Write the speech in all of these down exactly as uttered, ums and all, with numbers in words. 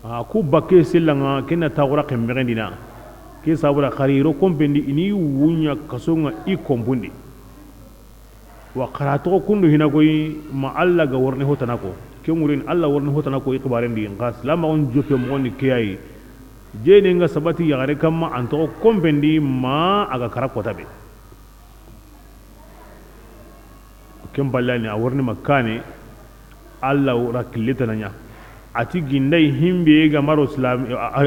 A ku bakke sella ŋa, ken na taxura xenbexendina. Ke sabura xari ro kompendi, i ni wuɲa kaso ŋa i kompundi. Wa xara toxo kundu hina koyi, ma Alla ga worni hotana ko. Ke ŋurin Alla worni hotana ko i xibarendi, nxa silamaxun joppe moxoni ke yayi. Jene nga sabati yaxare kamma an toxo kompendi ma a ga kara kota be. Ken ballani a worni ma kane, Alla ra kille tana ɲa. A ti ginday himbe ga maro silam, a, a,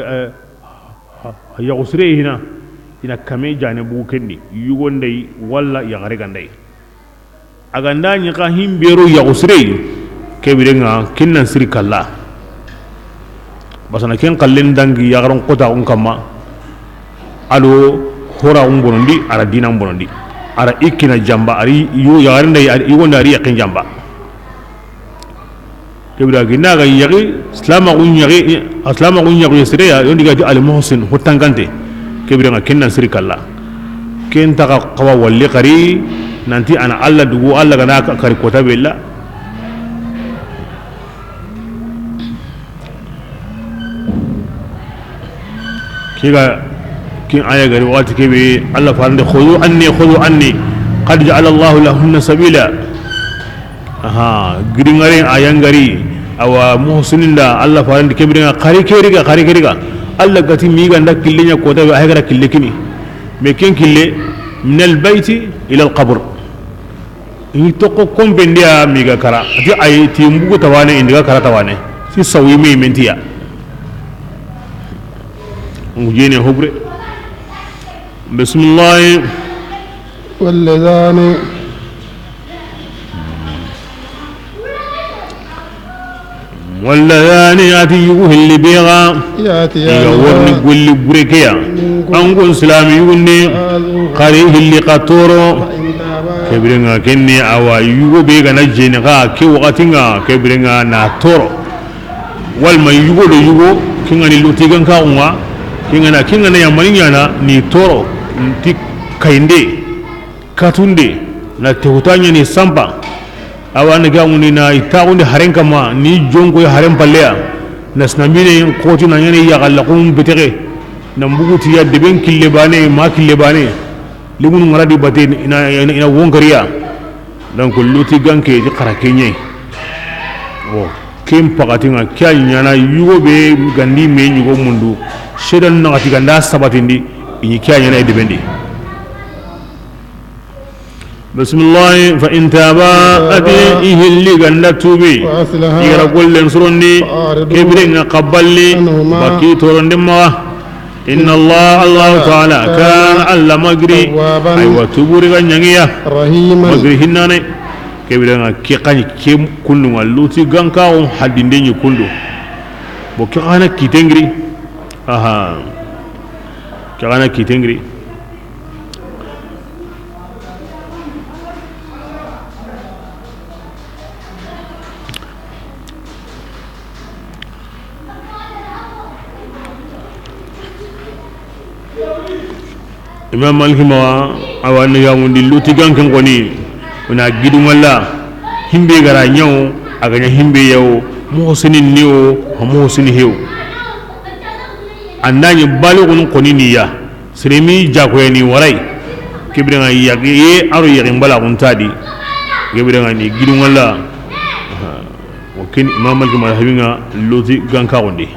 a, a, yaxusire hina, i na kame jane bugu kendi, yugo nday walla yaxare ga nday. A ga nda ɲi xa himbe ro yaxusire, ke bire ŋa ken nan siri kalla. Basana ken xallen dangi yaxaron kota xun kamma. A do horaxun bonondi, a ra dinan bonondi, a ra ikkina jamba, a ri yu-, yaxarin da, a ri, yugo nda a ri yaqqin jamba. Ke bire ginda ga yaxi, silamaxun yaxi, a silamaxun yaxi sire ya, yondi ga ti al muhsin, ho tankante. Ke bire ŋa ken nan siri kalla. Ken taxa xawa walli xari, nanti a na Alla dugu, Alla ga na ka-, kari kota bella. Kiga kin aya gari waxati kebe, Alla farande, "Khuzu anni, khuzu anni, qad ja'ala Allahu lahunna sabila." Aha, giri ngare aya ngari, awa muhsinin da Alla farande ke bire ŋa, xari ke ri ga, xari ke ri ga. Alla ga ti mi ga nda kille ɲa kota be, a ya ga ra kille kini. Me ken kille, min al bayti ila al qabr. I ni toxo kompendi ya mi ga kara. A ti ayi ti mbugu tawane, i ndi ga kara tawane. Si sawi me mentiya. Ngu jene hobre. Bismillah. Walladhani. Walladhani, a ti yugu hilli be ga, i ga worni golli bure ke ya. An kun silami yugunde, xari hilli xa toro. Ke bire ŋa kenne awa yugo be ga na jeni xa ke waxati ŋa, ke bire ŋa na toro. Walma yugo do yugo, ke ŋa ni loti gan ka unga, ke ŋa na, ke ŋa na yamani ɲana ni toro, nti kayinde. Katunde, na tewuta ɲani sampa. Awa na ga ŋundi na i taxundi haren kamma, ni jonko haren palleya. Na sinamine xoti na ɲani yaxallaxun betexe. Na mbuguti ya deben kille bane, ma kille bane. Limunu ŋara di bate ina, ina, ina wonkariya. Donc, loti ganke ti xara ke ɲe. Bon, ken paxati ŋa, ke ya ɲana yugo be gandi me ɲugo mundu. Sedan naxati ganda sabatindi, i ɲi ke ya ɲana i debendi. Bismillah, fa in taba, a ti i hilli ganda tubi. Wa aslaha, i ga ra gollen surondi, fa a'ridu, ke bire ŋa xaballi, anhuma, baki torondi maxa. Inna Allah, Allah ta'ala, kana, Alla magiri, tawwaban, aywa, tuburi ga ɲangiya, rahima, magiri hinnane. Ke bire ŋa ke xani ke kundu ŋa loti ganka on hadinde ɲi kundu. Bo ke xana kitengiri. Aha. Ke xana kitengiri. Imam Maliki maxa, awa ni ga ŋundi loti ganken xoni, o na gidu ŋalla, himbe ga ra ɲa wo, a ga ɲa himbe ya wo, muhsinin ni wo, a muhsini he wo. An da ɲi balixun xoni ni ya. Sere mi jakoyani waray. Ke bire ŋa yaxi ye a ro yaxi mbala xuntadi. Ke bire ŋa ni gidu ŋalla. Aha. O ken Imam Malik madhabi ŋa loti ganka xundi.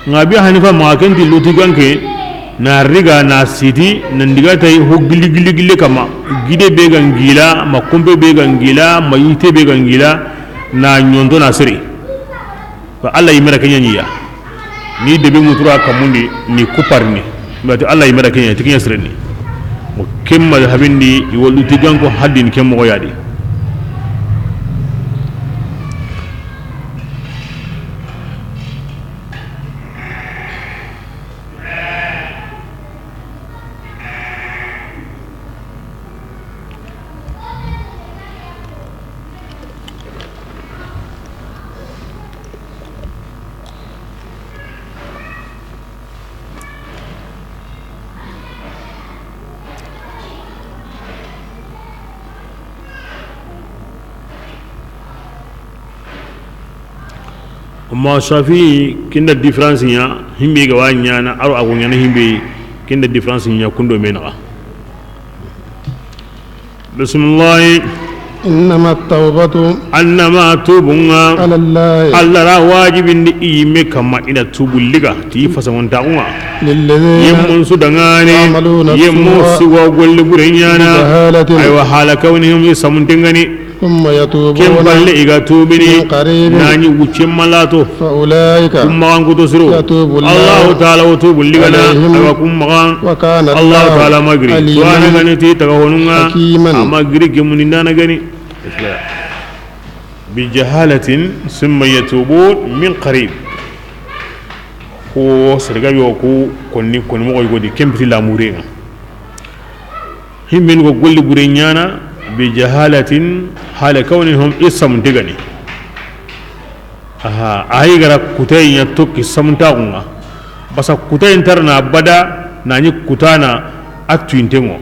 Ŋa Abi Hanifa maxa ken ti loti ganke na riga na siti na ndiga tay ho gili gili gili kamma. Gide be ga ngila ma kumpe be ga ngila ma yite be ga ngila na ɲonto na sere. Ba Alla yimera ke ɲa ɲi ya. Ni debe ŋutura kamundi ni kuparini. Mati Alla yimera ke ɲa, ti ke ɲa sireni. Mo ken madhabindi i wo loti ganko haddini ken moxo ya di. Ma Shafi, ken da différence ɲa, himbe ga wa ɲaana, a ro a go ɲaana himbe, ken da différence ɲa kundo me naxa. Bismillahi. إنما التوبة Annama tubun ŋa, على الله Alla ra wajibindi i yimme kamma i na tubu liga, ti fasaŋontaxun ŋa. للذين Yemmun su daŋaane, يعملون yemmu السوء siwa golle bure ɲaana. بجهالة Aywa, hala kawnihim i samunte ŋa ni. ثم يتوبون Ken palle i ga tubini, من قريب na ɲi wucce malato. فأولئك Kun maxan kuto siro. يتوب الله Allahu Taala wo tubu ligana, عليهم aywa, kun maxan. وكان الله Allahu Taala ma giri. عليما Tuwaana ga ni ti taga honun ŋa. حكيما A ma giri gemunindaana ga ni. Bi jahalatin, summa yatubun min qarib. Ko serga yo ku konni, konni moxo yogodi, ken piti lamuren ŋa. Himben go golli bure ɲaana, bi jahalatin, hala kawnihum i samunte ga ni. Aha, a yi gara kutay ɲa tokki samuntaxun ŋa. Basa kutay ntarna bada, na ɲi kutana a tuyinten ŋo.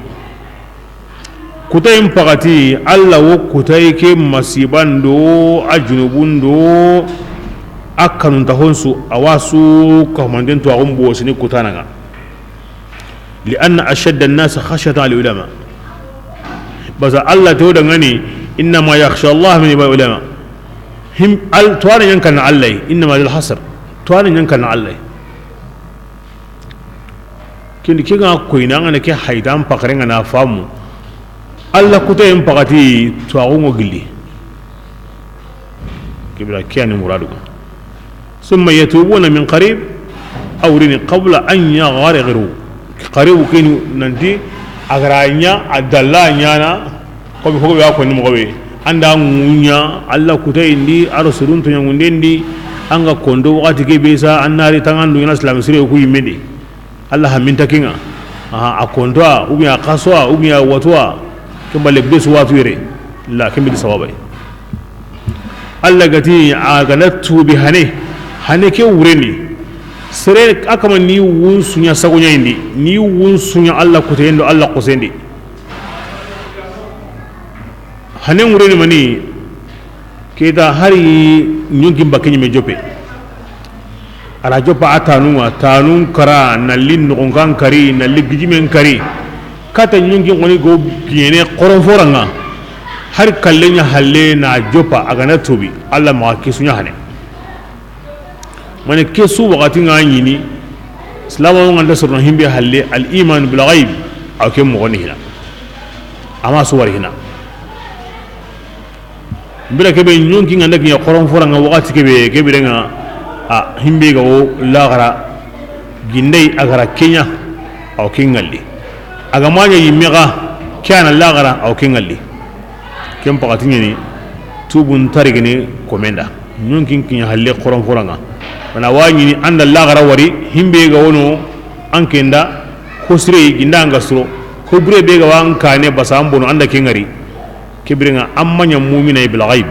Kutayin paxati, Alla wo kutayi ke masiban do, a junubun do, a kanuntaxon su, a wa su kahumanten tuwaxun bosini kutana ŋa. لأن أشد الناس خشية العلماء. Basa Alla to da ŋa ni, إنما يخشى الله من عباده العلماء. Him, al, tuwaana ɲa n kanna Alla yi, إنما للحصر. Tuwaana ɲa n kanna Alla yi. Ken di, ke ga koyini, an ga na ke hayta, an paxare ŋa na famu. Alla kutayen paxati tuwaxun ŋo gilli. Ke bira ke ya ni muradu. ثم يتوبون من قريب، a wurini قبل أن يغرغروا. Qaribu ke ni nanti a ga ra ɲa a dalla ɲaana. Ko be, ko be ya ko ni moxo be. An da ŋuɲa Alla kutayindi, a ro surun to ɲaŋunden di, an ga kondo waxati ke be sa, an na ri tangandu ɲaana silaame sire ku yimme di. Alla haminta ke ŋa. Aha, a konto a, ou bien a xaso a, ou bien a wato a. Ken balle be su watu yere. La, ken be di sababay. Alla ga ti a ga na tubi hane. Hane ke wureni. Sere a kama ni wun su ɲa sago ɲayindi. Ni wun su ɲa Alla kutayendo, Alla xosendi. Hane ŋureni mani, ke ta hari ɲonkin bakke ɲime joppe. A ra joppa a tanun ŋa, tanun kara, na li noxon kan kari, na li gijimen kari. Kata ɲonkin xoni go kiɲene xoron foran ŋa. Hari kalle ɲa halle na joppa, a ga na tubi, Alla maxa ke su ɲa hane. Mane ke su waxati ŋa ɲini, silaamaxu ŋa nda sorono himbe halle, al iman bil ghaib, a ke moxoni hina. A ma su wari hina. Mbira ke be ɲonki ŋa nda kiɲa xoron foran ŋa waxati ke be, ke bire ŋa, a himbe ga wo laxara, gindey a ga ra ke ɲa, a wo ke ŋalli. A ga ma ɲa yimme xa, ke ya na laxara, a wo ke ŋalli. Ken paxati ɲeni, tubun tarigini komenda. Ɲonkin kiɲa halle xoron foran ŋa. Bana wa ɲini an da laxara wari, himbe ga wono, an ke nda, ko sire ginda an ga suro, ko bure be ga wa an kane basa an bono an da ke ŋari. Ke bire ŋa an ma ɲa mumina bil ghaib.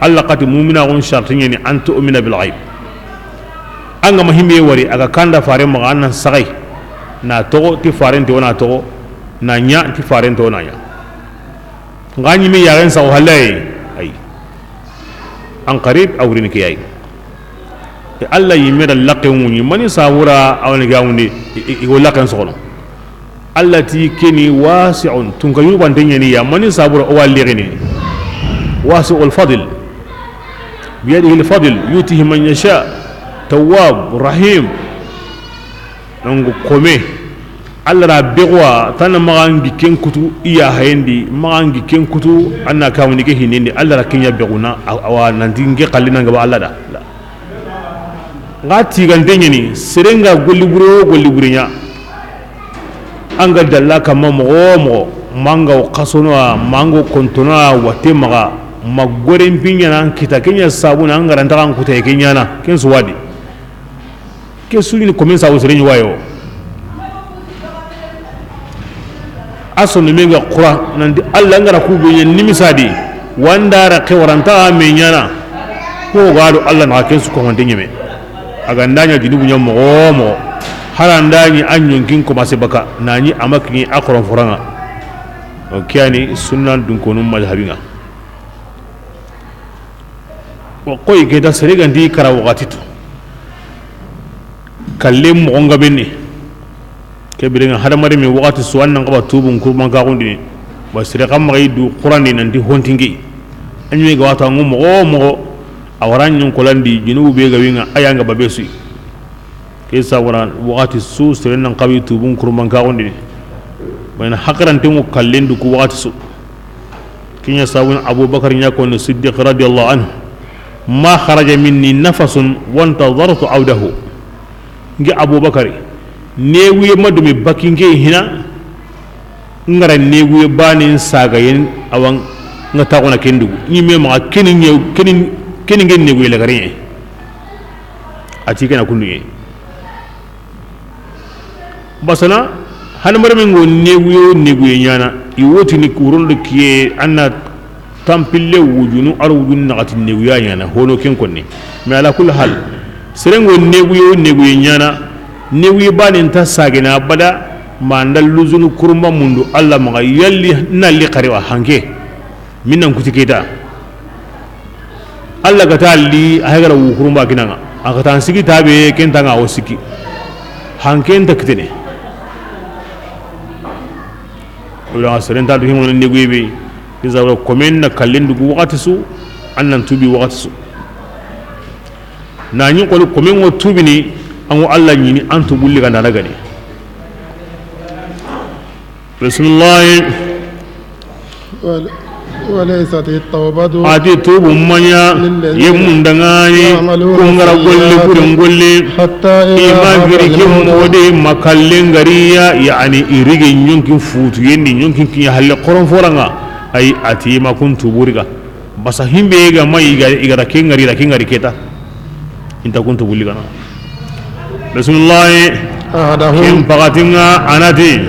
Alla xati mumina gon sharti ɲeni an tu'mina bil ghaib. An ga ma himbe wari, a ga kanda fare maxa an nan saxay. Na toxo ti faren ti wona toxo, na ɲa ti faren ti wona ɲa. Nga ɲimi yaxen saxu hallaye. Ay. An qarib a wurini ke yayi. E Alla yimme da laqqen ŋuɲi, mani sabura a wani ga wundi, i, i, i go laqqen soxono. Alla ti keni wasi'un, tunka yubante ɲeni ya, mani sabura o wa lixini. Wasi'ul fadl. Biyadihi al fadl, yutihi man yasha. Tawwab, rahim. Donc, kome, Alla ra bexuwa, tana maxa ngi ken kutu, i ya hayendi, maxa ngi ken kutu, an na kamuni ke hinindi, Alla ra kenya bexuna, a-, awa, nanti nge xalli nanga ba Alla da. La. Nga tigante ɲeni, sere nga golli bure wo golli bure ɲa. An ga dalla kamma moxo wo moxo, manga wo xasono a, manga wo kontono a, watte maxa, ma goren piɲana an kita, kenya sabuna an ga ra ntaxa an kutaye ke ɲana, ken suwadi. Ke suɲini komen sabu sere ɲi wayo. A sondomen ga xura nanti Alla n ga ra ku be ɲa nimisadi, wanda ra ke waranta a me ɲana. Ko ga do Alla na ken su komante ɲeme. A ga nda ɲa junubu ɲa moxo wo moxo. Hari an da ɲi a ɲonkin commencé baka, na ɲi a ma kiɲi a xoron foran ŋa. O ke ya ni sunnan dunkonu madhabi ŋa. Xoyi ke ta sere ga nti kara waxati tu. Kalle moxo nga benne. Ke birenga hadamare me waxati su an nan xaba tubun kurman ka xundini. Ba sere xa maxa i du Qur'an di nanti hontinke. An ɲi ga wata ngu moxo moxo. A wara ɲon kolandi junubu be ga winga a ya nga babe su. Ke sabura waxati su sere nan xawi tubun kurman ka xundini. Bayna hakarantengu kallen du ku waxati su. Kiɲa sabun Abubakar ɲa ko ni Siddiq radiyallahu anhu. Ma kharaja minni nafasun wantazartu awdahu. Ngi Abubakar, newuye ma dumi bakinke hina. Ngara newuye banin sagayen awan nga taxona kendugu. Ni me ma keni nge keni keni nge newuye lagariye. Ati kena kunduye. Basana, hana marame ngo neguyo, neguye ɲana, i woti ni kurondo kiye, anna tampille wujunu, ar wujunu naxati neguya ɲana, hono ken konne. Mais ala kulli hal, serengo neguyo, neguye ɲana, neguye bane nta sagena bada, ma nda luzunu kurumba mundu, Allah maxa yalli nalli xarewa hanke. Minnan kuti keta. Allah ga ta li, a hegara wukurumba kinanga. A ga ta sigi tabe, kentanga o sigi. Hanken ta kitene. Wala seren ta du himon ne guybe. Kisa wala komen na kallen dugu waxati su, annan tubi waxati su. Na ɲi xolu komen ngo tubini, an ngo Allah ɲini, an tubulli ganda na gani. Bismillah. وليست التوبة Ati tubu manya, للذين yemundangani, يعملون kungara golle, السيئات buren golle, حتى إذا ima حضر giri الموت kemode, makallen gariya, yani irige ɲonkin futu, yendi ɲonkin kinya halle koron foranga, ay ati ma kun tuburiga. Basa himbe ga ma iga, igara kengari, ra kengari keta. Inta kuntu bulli kana. Bismillah. أحدهم Ken pakatinga anati.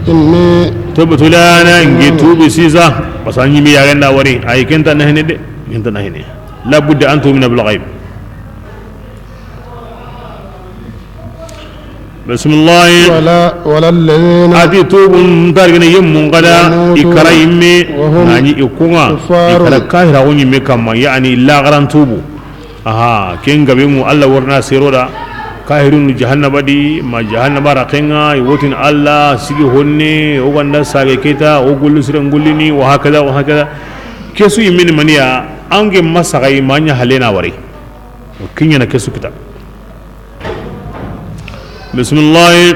إني Tubtu lana ngi tubi sisa. Basa ɲimi yagenda wari. Ay kenta nahene de. Kenta nahene. La budda an tu'mina bil ghaib. Bismillah. ولا، ولا الذين Ati tubu ntargene yemmun kada يموتون ikara imme وهم nani ikunga كفار. Ikara kahira gunyi me kamma, yani lagaran tubu. Aha, ken gabe mu Allah warna seroda. Kahirun jahannaba di, ma jahannaba rakenga, iwotin Allah sigi honne, o ganda sage keta, o gullu siren gullini, wa hakada, wa hakada. Kesu imini maniya, ange masagai manya halena wari. Kinyana kesu kita. Bismillah.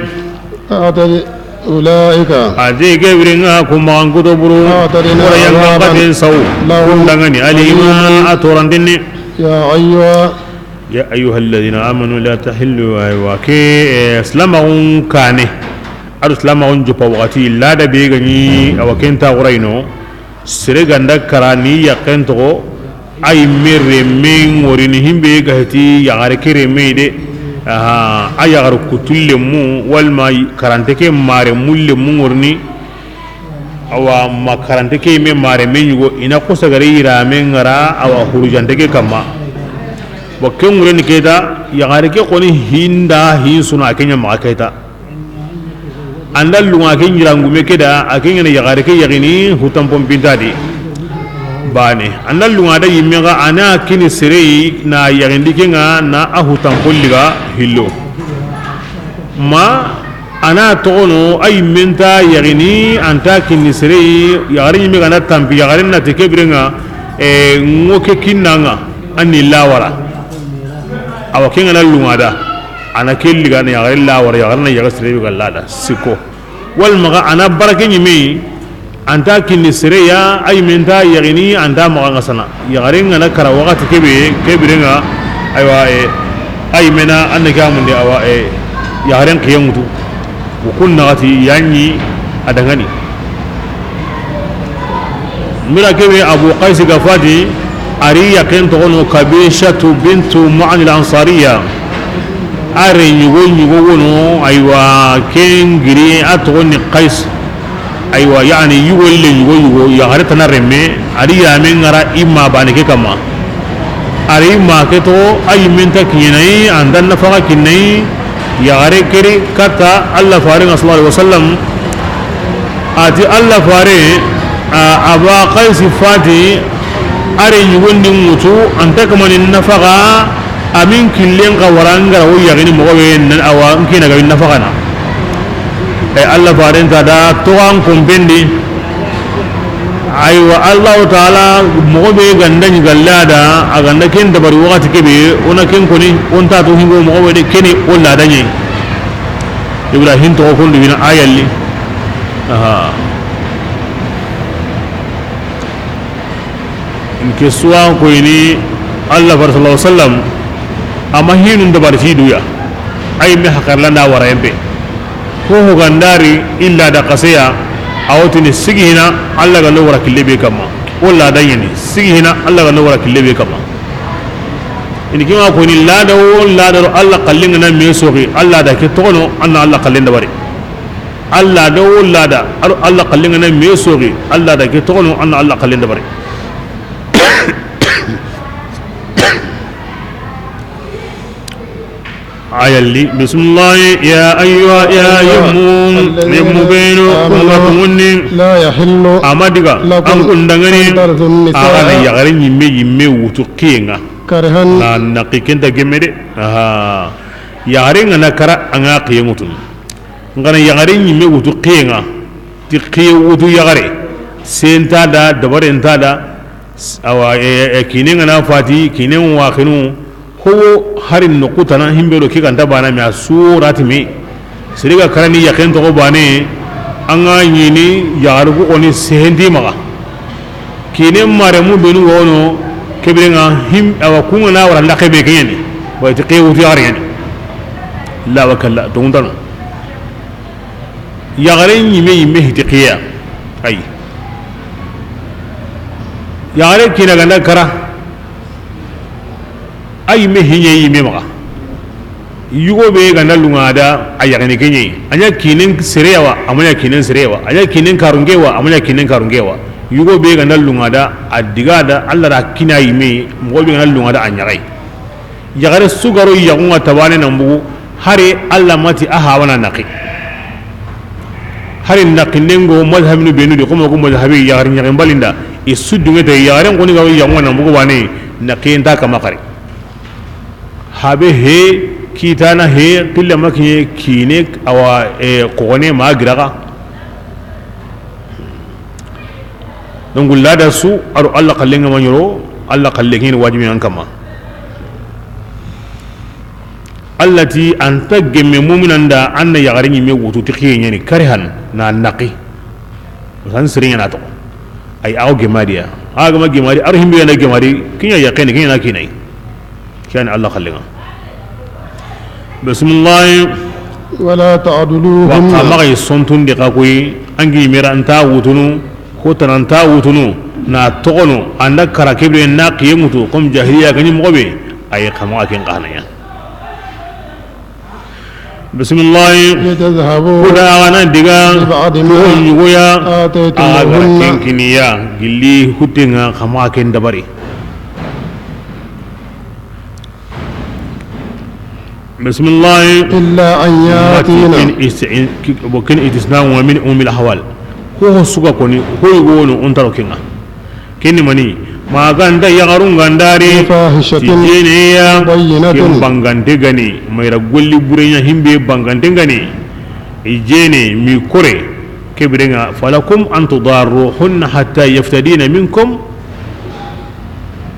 أعتد-، أولئك Ati ke birenga kuma ankuto buru. أعتدنا Wara yanga عذابا baten sau. لهم Kundangani alima أليما. Atorandini. يا أيها Ya ayyuhalladhina amanu la tahillu, aywa, ke, eh, silamaxun kane. Ado silamaxun joppa waxati, lada be gani, awa kenta xurayno. Sere ganda kara ni yakken toxo, ay mere me ŋorini himbe ga heti yaxare kere me de. Aha, a yaxar kutulle mu, walma karante ke mare mulle mu ŋorini. Awa ma karante ke me mare me ɲugo, ina kusagare yirame ŋara, awa hurujante ke kamma. Wa ke ŋureni keta, yaxare ke xoni hinda, hin suna ke ɲa maxa keta. Anda lunga ke ɲirangume keda, a ke ɲana yaxare ke yaxini, hutan pompinta di. Bane. Anda lunga da yimme ga, ana kini sereyi, na yaxindi ke ŋa, na a hutan polliga, hillo. Ma, ana toxono, a yimme nta yaxini, anta kinni sereyi, yaxare ɲimme gana tampi, yaxare na te ke birenga, e, ŋo ke kinnanga, anni lawara. Awa ke ŋana lunga da, ana ke liga na yaxare lawara, yaxare na yaxa sere be ga lada, siko. Walma ga ana barake ɲimme, anta kinni sereya, a yimme nta yaxini, anta maxa ŋa sana. Yaxare ŋana kara waxati kebe, ke birenga, aywa, e, a yimme na, anna ke amunde, awa, e, yaxaren kiyen ŋutu. Wo kun naxati, yanni, a dangani. Mira kebe Abu Qaisi ga fati, ari yaken toxono Kabishatu bintu Ma'an al-Ansariya. A re ɲugo ɲugo wono, aywa, ken giri, a toxoni Qais. Aywa, yani, yugo le yugo yugo, yaxare tana remme, a di yame ŋara i ma bane ke kamma. A ri ma ke to, a yimme nta kiɲenayi, anta nafaxa kinnayi, yaxare keri katta Allah fare ŋa sallallahu alaihi wasallam. A ti Allah fare, a, Aba Qaisi fati, Are yugondi ŋutu, anta kamani nafaxa, amin killen xa wara ngara wo yaxini moxo be nan awa nkina gabi nafaxana. E Allah faren ta da toxan kompendi. Aywa, Allahu taala moxo be ganda ɲi galla da, a ganda ken dabari waxati kebe, ona ken koni, onta to hingo moxo be de keni o ladaɲe. Ibrahim toxo kondu wina ayalli. Aha. Nke suwa koyini Allah fare sallallahu alaihi wasallam, ama hinun dabari ti duya. Ay me hakarlanda wara yembe. Ho ho gandari illa da kaseya, awtini sigi hina Allah ga no wara kille be kamma. O lada ɲeni, sigi hina Allah ga no wara kille be kamma. Ini kima koyini lada wo lada ro Allah kallinga na me soxi, Allah da ke toxono, anna Allah kallen dabari. Allah da wo lada, aro Allah kallinga na me soxi, Allah da ke toxono, anna Allah kallen dabari. Ayalli, bismillah, ya ayyuha, ya ayyuha, yemmu, alladhina yemmu benu, amanu, kunga tungunni, la yahillu, amadiga, lakum, an kundangani, an tarithu nisa, agana yaxare ɲimme, ɲimme wutu kiyenga. Karihan. Na naqi kenta gemme de. Aha. Yaxare ngana kara anga kiyen wutun. Ngana yaxare ɲimme wutu kiyenga. Ti kiye wutu yaxare. Senta da, dabare nta da. Awa, e, e, kine ngana fati, kine waxinu. Howo hari noqu tana himbe do ke ganta bana me a surati me. Siriga karani yaken toxo bane, anga ɲini yaxarugu xoni sehenti maxa. Kine maremu benu wono, kebire nga him, awa kunga na wara laxe be keɲeni. Wa ti ke wutu yaxare ɲeni. La wa kalla, toŋuntano. Yaxare ɲime, ɲime hiti xiya. Ay. Yaxare kina ganda kara. Ay me hiɲe yime maxa. Yugo be ganda lunga da a yaxini keɲe. A ɲa kinen sereyawa, a ma ɲa kinen sereyawa. A ɲa kinen karungewa, a ma ɲa kinen karungewa. Yugo be ganda lunga da a diga da Allah da kina yime, moxo be ganda lunga da a ɲaxay. Yaxare sugaro yaxunga tabane nan bugu, hari Allah mati a hawana naqi. Hari naqi nengo mazhabinu benu di, xoma ko mazhabi yaxare ɲaxen balinda, i su dunge te yaxare ngoni ga yaxunga nan bugu bane, naqi nta kama xari. Habe he, kitana he, qilla makiye kine awa, e, xogone ma giraga. Donc lada su aro Allah xallenga ma ɲoro, Allah xallenga ni wajibi an kama. Allah ti anta gemme mu'minanda anna yaxare ɲime wutu ti xiye ɲani karihan na naqi. San sirinya na to. Ay aw gemadiya. A gama gemadi ar himbe na gemadi kinya yaqini kinya na kinai. Ken Allah xallenga. Bismillah. Wala ta'duluhunna. Wa xa maxa i sontundi xa koyi, an gi mera nta wutunu, ko tana nta wutunu, na toxono, anda kara kebe na xiye ŋutu, comme jahiliya gani moxo be, ay xa maxa ken xanaya. Bismillah. Litadhhabu. Kuda gana diga, bi ba'di ma, ko ɲugoya, ataytumuhunna, a ga ken kiniya, gilli hutenga xa maxa ken dabari. Bismillah. Illa an yatina. Mati in is-, in, ki-, bo ken istisna wa min umil ahwal. Ko ho suga koni, ho yugo wono on taro kenga. Keni mani, ma ganda yaxarun gandari, bi fahishatin, ti jeneya, mubayyinatin, ken bangante gani, mayra golli burenya himbe bangante gani. I jene mi kore, kebirenga, falakum an tudarruhunna hatta yaftadina minkum.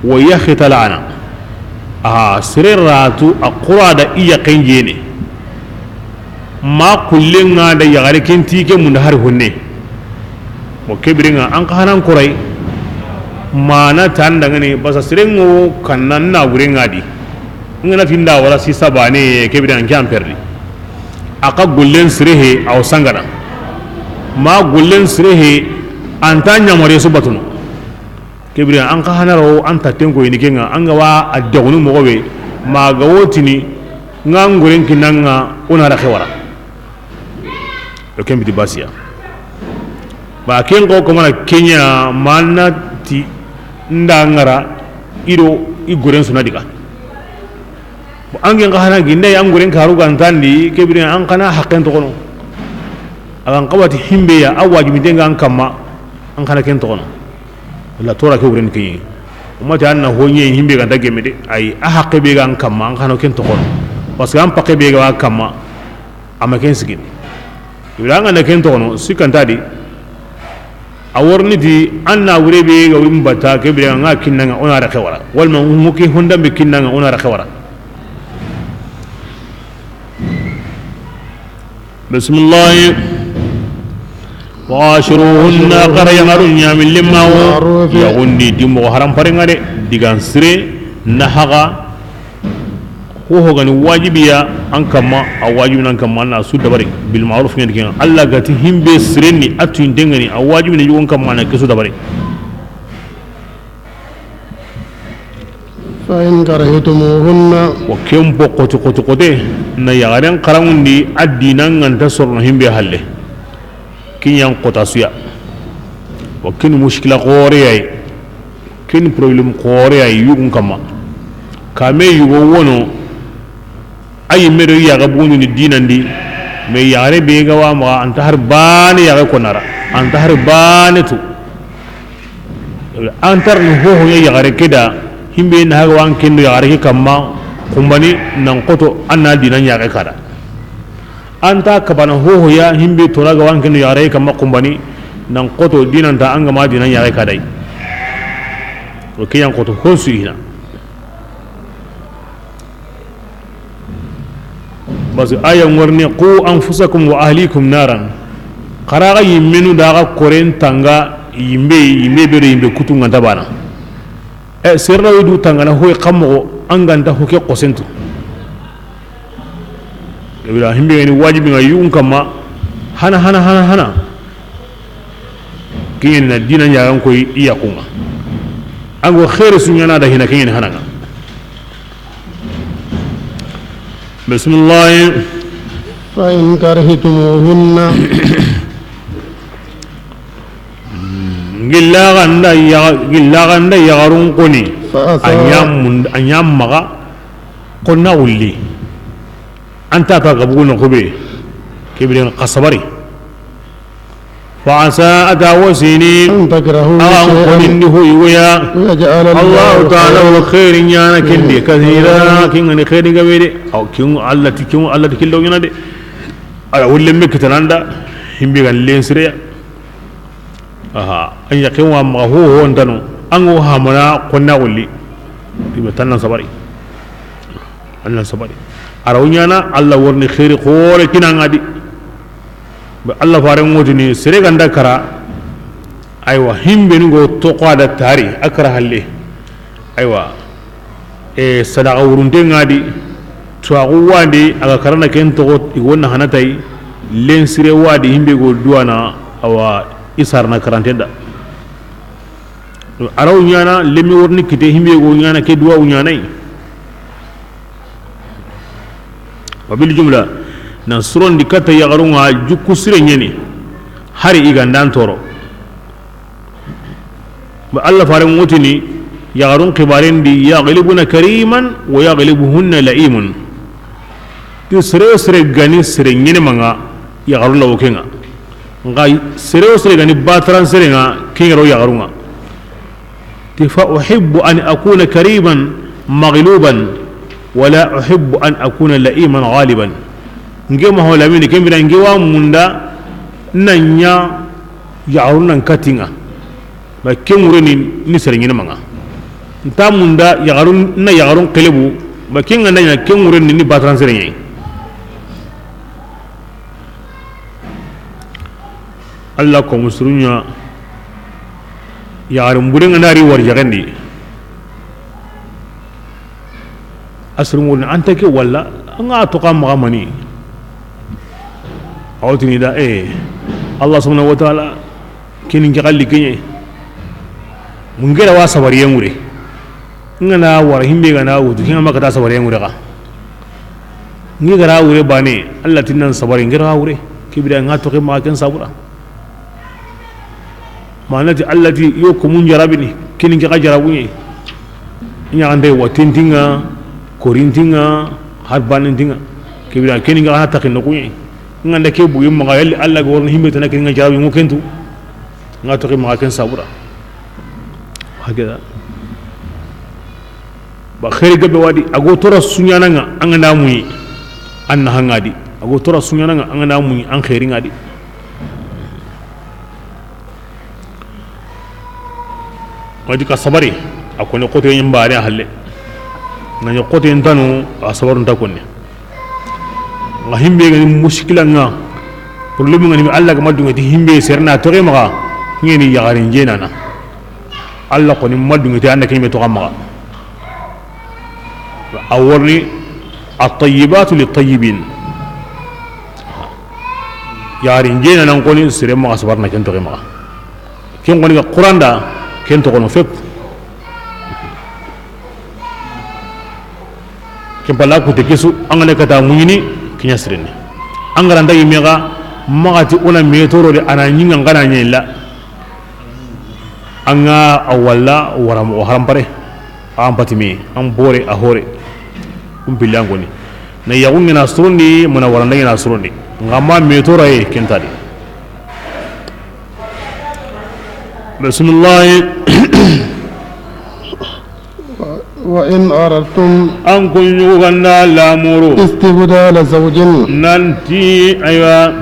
Wa yaxtala'na. A sere ratu a qura da iya kenjene. Ma kullenga da yaxare kenti ke munda hari honne. Mo kebirenga an ka hanan kurai. Mana tandangane basa serengo kannan na gurenga di. Ngana tinda wala si sabane kebirenga an kyan perdi. Aka gollen sirehe aw sangana. Ma gollen sirehe anta nyamare su batuno. Kebiri an ka hanaro an tatten ko ini kenga an ga wa a dagunu moxo be ma ga wotini nga ngoren kinanga ona da xewara. Do ken biti basiya. Ba ken ko ko mana kenya manna ti nda ngara ido i goren suna diga. Bon, an gen xa hana ginde an guren karu gantandi, kebiri an xana haqqen toxono. Agan xawati himbe ya, a wajibinte nga an kamma, an xana ken toxono. La tora ke wuren ke. Umati an na hoɲe himbe ganta gemme de, ay a haqqe be ga an kamma, an xano ken toxono. Parce que an paqqe be ga wa kamma, a ma ken sigini. Ibra an ga na ken toxono, sikanta di, a worni di, an na wure be ga wuri mbata, ke bire nga kinnanga, ona raxe wara. Walma mu ke honda be kinnanga, ona raxe wara. Bismillah. Wa ashiruhunna, xara yaxarun ɲaami limmaxu. Ma'ruf. Yaxundi di moxo haram parenga de, digan sire, na haxa, ho ho gani wajibiya an kamma, a wajibi nan kamma, na su dabari, bil ma'ruf ɲani kenga. Allah gati himbe sirenni, a tuyintengani, a wajibi ni yugon kamma, na ke su dabari. Fa in karihtumuhunna. Wa ken bo xoti, xoti, xote, na yaxaren xaranŋundi, a dinan ŋa nta sorono himbe halle. Ken ɲan xota suya. Wa ken muskila xoore yayi. Ken problème xoore yayi yugun kamma. Kame yugo wono, a yimme do yaxe bugundini dinandi, mais yaxare be ga wa maxa, anta har bane yaxe konara, anta har bane tu. Antar ni hoho ya yaxare ke da, himbe na haga wan kendo yaxare ke kamma, kumbani nan xoto, anna dinan yaxe kada. Anta kabana hoho ya himbe toraga wan kendo yaxare ke kamma kumbani, nan xoto dinanta an gama dinan yaxe kadai. O ke yan xoto honsu hina. Parce que aya ŋorni, "Qu anfusakum wa ahlikum naran." Xaraga yimmenu daga koren tanga yimbe, yimbe be do yimbe kutu nganta bana. E serna wudu tanga na hoy xammo an ganta hoke qosentu. Ibrahim be ni wajibi nga yun kamma hana, hana, hana, hana. Kiyen na dina ɲagan koy i yaxunga. Ango xeere su ɲana da hina kiyen hananga. Bismillah. Fa in karihtumuhunna. Gilla ganda ya, gilla ganda yaxarun koni. Fa asa. A ɲa mun, a ɲa maxa konna wulli. Anta ka gabugu no kube. Kibirin xasabari. Fa asa, a ta wasini, an takrahu, awa shay'an, konindi ho yugoya. Yaj'al Allahu, Allahu ta'ala, khayran, wa khayri ɲana kindi, kathira, kingani khayri gabede. Aw kingu Allah ti, kingu Allah ti killo ɲana de. Ala wulle me kitananda, himbe gan lensire. Aha, an yaqin wa ma ho ho ndano. An go hamana konna wulli. Tibe tannan sabari. Annan sabari. Araw ɲana Allah worni khayri xoore kinangadi. Be Allah faren ŋotini sere ganda kara. Aywa, himbe ni go toqo da tari a kara halle. Aywa. E sadaqa wurunte ngadi. Tuwaxu wadi aga karana ken toxo i wonna hanatay. Lensire wadi himbe go duwana awa isarna karantenda. Araw ɲana lemme worni kite himbe go ɲana ke duwa ɲanay. Wa bil jumla, nan surondi katta yaxarunga jukku sire ɲeni, hari i gandan toro. Ba Allah faren ŋotini, yaxarun xibarendi, yaghlibuna kariman wa yaghlibuhunna la'imun. Ti sere sere gani sere ɲene manga yaxarun lawo kenga. Nga sere o sere gani bataran sere nga kengero yaxarunga. Ti fa uhibbu an akuna kariman maghluban wala uhibbu an akuna la'iman ghaliban. Nge ma hola mini kembira nge wa munda na ɲa yaxarun nan katinga. Ba kengure ni, ni sere ɲene manga. Nta munda yaxarun na yaxarun kelebu. Ba kenga na ɲa kengure ni, ni bataran sere ɲe. Allah ko musurunya yaxarin burenga nari war jaxandi. Asirun woni anta ke walla anga to ka maxa mani. Awtini da e Allah subhanahu wa ta'ala kinin ke xalli kenye. Mungera wa sabariyen wure. Ngana wara himbe gana wutu kinga makata sabariyen wure ka. Ngi gara wure bane Allah tinnan sabari ngira wure. Kibira nga to ke ma ken sabura. Manati Allah ti yo ko mun jarabini kinin ke ka jarabu ni. Nya ande watintinga, korintinga, har banintinga. Kibira kinin ke ka takin no kunye. Nganda ke bugi maga yalli Allah go worni himbe tan kinin jarabu ngo kentu. Nga to ke ma ken sabura. Hakeda. Ba xeeri gabe wa di, a go tora suɲaana ŋa, an ga na muɲi, an na haŋa di. A go tora suɲaana ŋa, an ga na muɲi, an xeeri ŋa di. Wa di ka sabari, a koni xote ɲi mbaane halle. Na ɲi xote ntanu, a sabaru nta koni. Nga himbe ga ni muskila ŋa, problème ga ni, Allah ga ma duŋe ti himbe sere na toxe maxa, ŋeni yaxarin jeenana. Allah koni ma duŋe ti an da ke ɲi me toxa maxa. A wa ni at-tayyibatu lit-tayyibin. Yaxarin jeenana koni sere maxa sabarana ken toxe maxa. Ken koni ga Qur'an da, ken toxono fep. Ken palla kutte ke su, an ga na kata muɲini, ke ɲa sirini. An ga ra nda yi me ga, maxa ti o na me toro de, a na ɲi ŋa, an ga na ɲa illa. An ga a walla wara moxo harampare. An pati me, an bore, a hore. Kun pilli an koni. Na yaxu ŋa na sorondi, mana wara nda ŋa na sorondi. Nga ma me toro ye, ken ta di. Bismillah. وإن أردتم An kun ɲugo ga nda lamuru. استبدال زوج Nanti, aywa.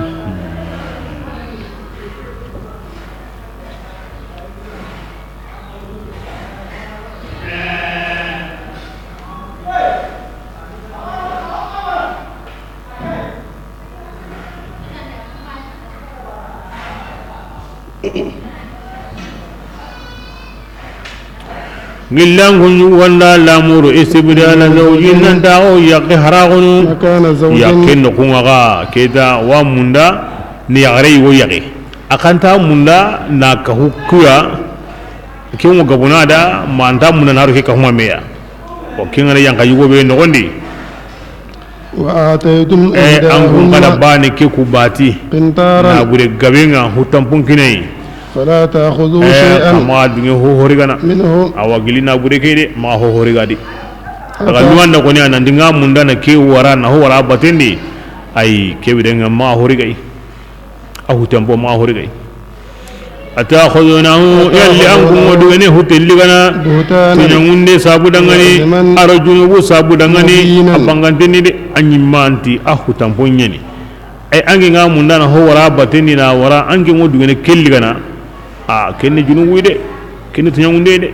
Ŋillan kun ɲugo ga nda lamuru, istibdala zawjin, nan ta o yaxi haraxunu. مكان زوج. Yaxi noxu ŋa ga, ke ta wa munda ni yaxare yi wo yaxi. A xa nta munda na kahu kuya. Ke ŋo gabuna da, ma nta munda na ro ke kahu ma me ya. O ke ŋa na yanqa yugo be noxondi. وآتيتم E, an kun إحداهن kada bani ke ku bati. قنطارا. Na bure gabe ŋa hutanpun kinayi. فلا تأخذوا E, شيئا kama duŋe ho hori gana. منه. Awa gili na bure ke de, ma ho hori gadi. Aga أتى- luwanda koni a nan di ŋa munda na ke wara, na ho wara batendi. Ay, ke bire ŋa ma hori gayi. A hutanpo ma hori gayi. أتأخذونه, yalli an kun ŋo duŋene hutelli gana, بهتانا. Tuɲangunde sabu dangani, وإثما. A ro junubu sabu dangani, مبينا. A bangantenni de, a ɲimmanti, a hutanpo ɲeni. Ay, an ke ŋa munda na ho wara batendi na wara, an ke ŋo duŋene kelli gana, a, kenne junubu de, kenne tuɲangunde de.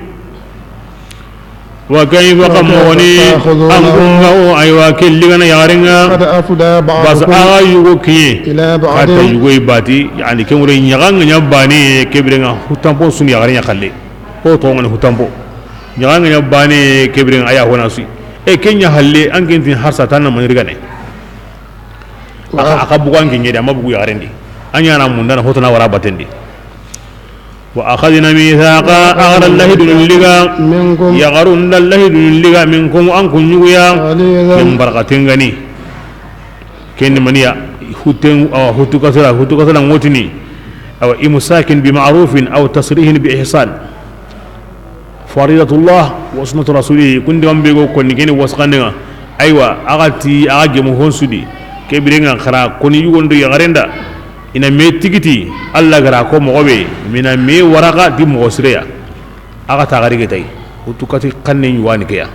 وكيف, xa moxoni, تأخذونه an kun ŋa o, aywa, kelli gana yaxare ŋa. وقد أفضى Bas بعضكم a ga yugo kiye. إلى بعض. Xa ta yugo i bati, yani, ke ŋure ɲaxa ŋa ɲa bane, ke bire ŋa hutanpo suni yaxare ɲa xalle. O to ŋa ni hutanpo. Ɲaxa ŋa ɲa bane, ke bire ŋa a ya hona sui. E, ke ɲa halle, an ke ntin harsa tan na maniri gane. A xa, a xa bugu an ke ɲedi, a ma bugu yaxarendi. A ɲa na munda na hotana wara batendi. وأخذن ميثاقا, a ga ra lahidunu liga, منكم. Yaxarun da lahidunu liga, منكم, an kun ɲuguya, غليظا. Ken barxaten gani. Ken ni maniya, huten, awa, hutu kasara, hutu kasara ŋotini. Awa, إمساك بمعروف أو تسريح بإحسان. فريضة الله وسنة رسوله, kundi gambe go konni keni wasxandenga. Aywa, a ga ti, a ga gemu honsudi. Ke birenga xara koni yugondo yaxarenda. I na me tigiti, Alla ga ra ko moxo be, mi na me waraxa di moxo sireya. A ga ta gari getay. Hutu kati xanne ɲuwani keya.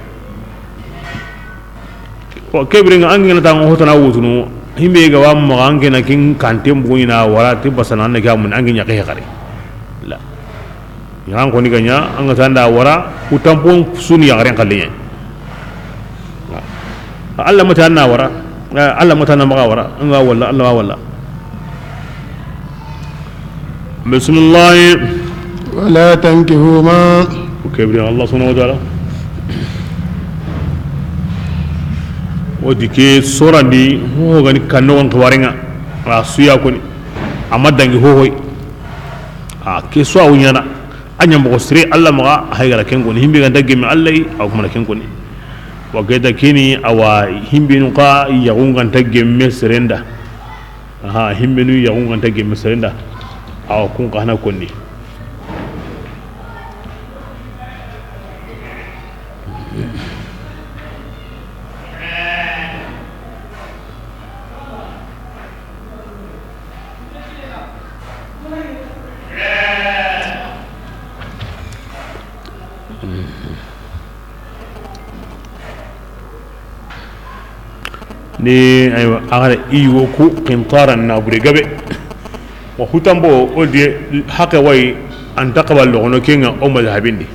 Wa ke birenga an gana tango hotana wutunu, himbe ga wa maxa an gana kin kante mbugu ɲina wara ti basana an ga mun an ga ɲa ke xare. La. Ɲan ko ni ga ɲa, an ga tanda wara, ku tampon suni yaxaren xalle ɲa. Alla mata na wara, Alla mata na maxa wara, an ga walla, Alla wa walla. Bismillah. ولا تنكحوا ما. O ke bire Allah subhanahu wa ta'ala. O di ke sorandi, ho gani kanno on xibarenga. A suya koni. Amma dangi hohoy. A ke so a wuɲana. A ɲa moxo sire Alla maxa, hay gara ken koni. Himbe ganta gemme Alla yi, a kuma ken koni. Wa geta kini awa himbe nu ka yaxun ganta gemme serenda. Aha, himmenu yaxun ganta gemme serenda. Awa kun xa na konni. Ni, aywa, a ga na i yugo ku qintaran na bure gabe. Wa hutanpo, o di haqe wa yi, an ta xaba loxono ke ŋa o mazhabin di.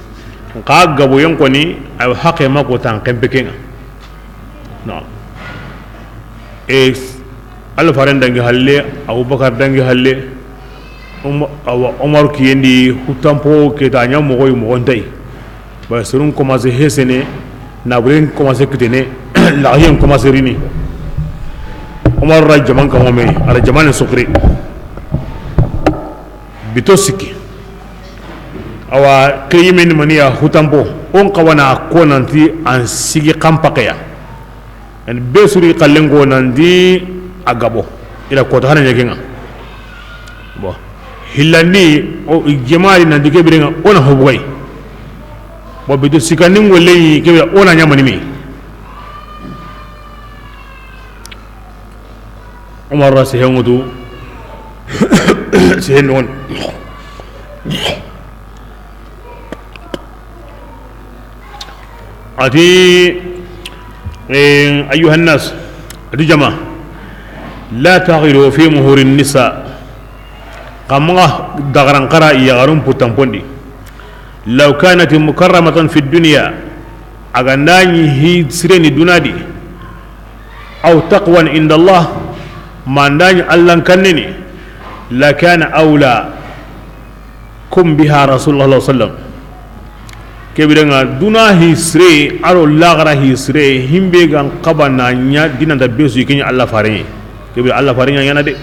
Xa gaboyen koni, aywa, haqe ma ko tan xenpe ke ŋa. Non. E, Alla faaren dangi halle, Abubakar dangi halle, Om-, awa, Omar kiyen di, hutanpo ke ta ɲa moxo yi, moxo nta yi. Ba, serun commencé hesene, naburen commencé kitene, laxiyen commencé rini. Omar ra jaman kamo me, a ra jaman sokri. Bito sikki. Awa, ke yime ni mani ya hutanpo, o n xawa na ko nanti an sigi xanpaxeya. Be su ri xallen ko nanti a gabo. I la kota hana ɲa ke ŋa. Bon. Hillandi, o, jamaari nanti ke bire ŋa, o na ho bugay. Bon, bito sikandi ŋolle yi, ke bire, o na ɲa mani me. Omar ra sehe ŋutu. Sehe non. A ti, eh, ayyuhan nas, a ti jama, la taghilu fi muhuri nisa, xa maxa dagaran xara yaxarun hutanpon di, law kanat mukarramatan fi dunya, a ga nda ɲi hi sireni duna di, aw taqwan inda Allah, ma nda ɲi Allan kanneni, la kana awla kum biha Rasulullah sallallahu alaihi wasallam. Ke bire ŋa duna hi sire, a ro laxara hi sire, himbe ga n xaba na ɲa dinanta be su ke ɲa Alla faare ɲa. Ke bire Alla faare ɲa ɲaana de.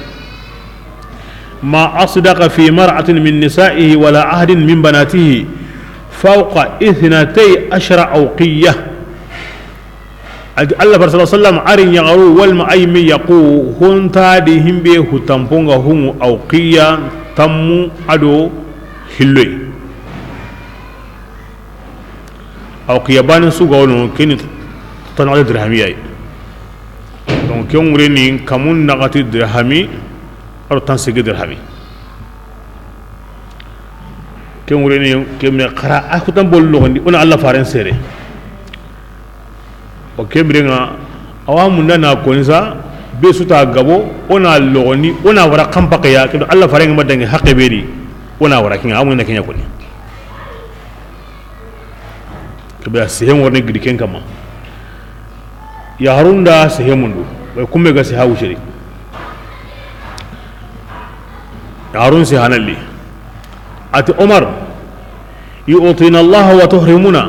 Ma asdaqa fi mar'atin min nisa'ihi wala ahadin min banatihi fawqa ithnatay ashara awqiyah. A ti Alla faare sallallahu alaihi wasallam, a ri yaxaru walma a yi me yaxu, ho nta di himbe hutanpon ŋa huŋu awqiya tammu a do hilloy. Awqiya baane su ga wono, ke ni tan naxati dirhami ya yi. Donc, ke ŋure ni kamun naxati dirhami, a do tan sigi dirhami. Ke ŋure ni, ke me xara, a hutanpo loxon di, o na Alla faaren sere. O ke bire ŋa, awa munda na koni sa, be su ta gabo, o na loxoni, o na wara xanpaxeya, ke do Alla faaren ŋa ma dangi haqe be di, o na wara ke ŋa, a munda ke ɲa koni. Ke be a sehe ŋorni gidi ken kama. Yaxarun da sehe mundu, way kumme ga seha wuceri. Yaxarun sehanalli. A ti Omar, yu'tina Allah wa tuhrimuna.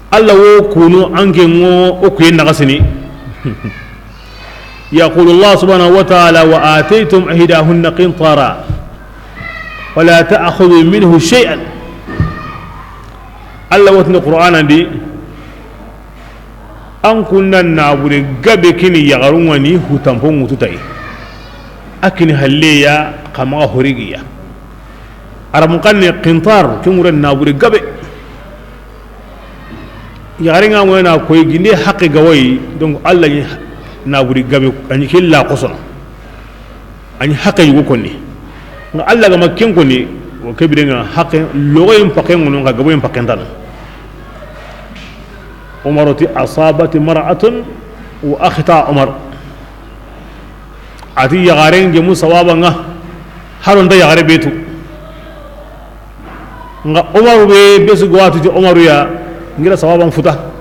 Alla wo kunu an ke ŋo o kuyen naxasini. Yaqulu Allah subhanahu wa ta'ala, wa ataytum ihdahunna qintara, wa la ta'khudhu minhu shay'an. Alla wo tini Qur'ana di, an kunda nabure gabe kini yaxarun ŋa ni hutanpo ŋutu ta yi. A kini halleya xa maxa horigiya. Arabun xanne qintar, ke ŋure nabure gabe. Yaxare ŋa moyana koy ginde haqe ga wa yi, donc Alla ɲi naburi gabe, a ɲi ke la xosono. A ɲi haqe yugo konni. Ŋa Alla ga ma ken konni, o ke bire ŋa haqe, loxoyen paxen ŋono, ŋa gaboyen paxen tana. Omar ti, asabat mar'atun wa akhta Omar. A ti yaxaren gemu sawaba ŋa, haro nta yaxare be tu. Ŋa Omaru be, be su ga wa tu ti Omaru ya, ŋira sawaban futa.